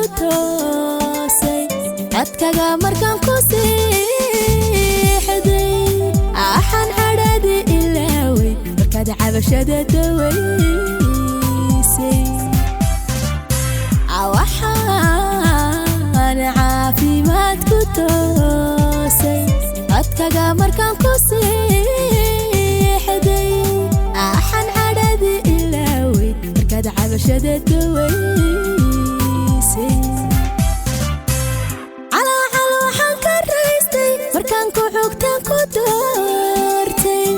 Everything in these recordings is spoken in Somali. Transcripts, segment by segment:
Toosay codkaga markaan ku seexday, axan cadhadi ilaaway markaad cabashada dawaysay. Waxaan caafimaad ku toosay codkaga markaan ku seexday, axan cadhadi ilaaway markaad cabashada dawaysay. Calaacal waxaan ka raystay markaan ku xugtaan ku doortay,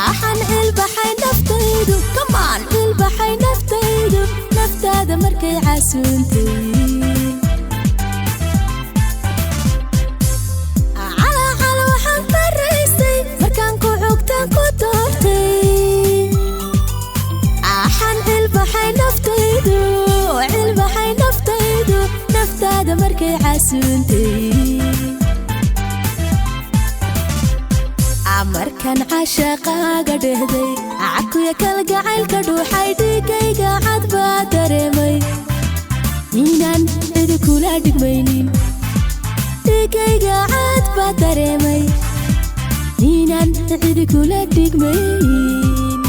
axan cilbaxay naftaydu kamaan cilbaxay naftaydu naftaada markay casuuntay. Calaacal waxaan ka raystay markaan ku xugtaan ku doortay, axan cilbaxay naftaydu cilbaxay naftaydu naftaada markay casuuntay. Markaan caashaqaaga dhehday, cakuya kalgacaylka dhuuxay, dhigayga cad baa dareemay inaan cidi kula dhigmaynin. Dhigayga cad baa dareemay inaan cidi kula dhigmaynin.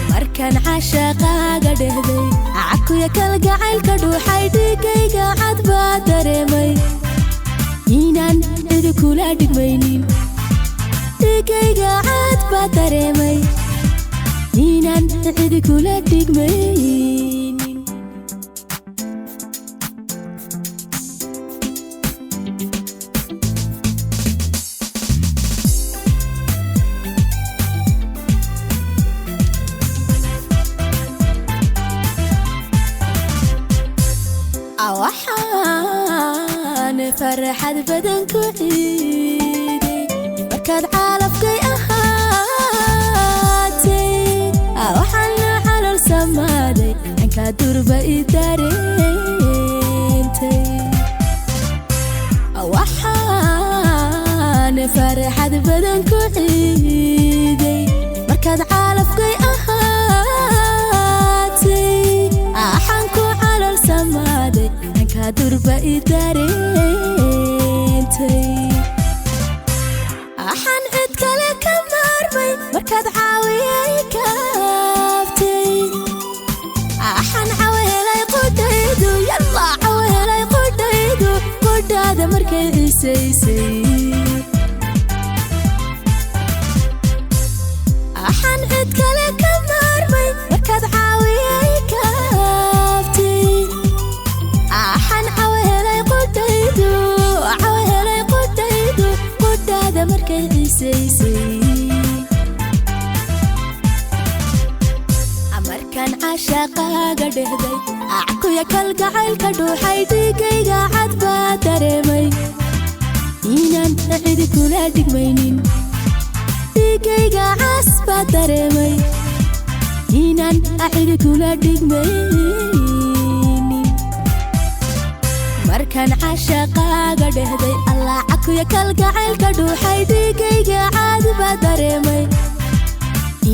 Markaan caashaqaaga dhehday, cakuya kalgacaylka dhuuxay, dhigayga cad baa dareemay inaan cidi kula dhigmaynin. Dhigayga cad baa dareemay inaan cidi kula dhigmaynin. Waxaan farxad badan ku ciiday markaad caalafkay ahaatay, waxaan la calool samaaday ankaa durba i dareentay. Waxaan farxad badan ku ciiday markaad caalafkay ahaatay, axaan ku calool samaaday ankaa durba i dareentay. Axaan cid kale ka maarmay markaad caawiyay kaabtay, axaan cawahelay qudhaydu yalla cawahelay qudhaydu qudhaada markay ciisaysay. Axaan cid kale ka maarmay markaad caawiyay kaabtay, axaan cawahelay qudhaydu cawahelay qudhaydu qudhaada markay ciisaysay. Markaan caashaqaaga dhehday, ackuya kalgacaylka dhuuxay, dhigayga cad baa dareemay inaan cidi kula dhigmaynin. Dhigayga cas baa dareemay inaan cidi kula dhigmaynin. Markaan caashaqaaga dhehday, allah cakuya kalgacaylka dhuuxay, dhigayga cad baa dareemay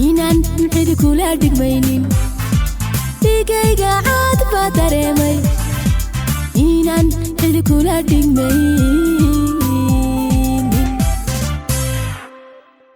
inaan cidi kula dhigmaynin. Dhigayga cad baa dareemay inaan cidi kula dhigmaynin.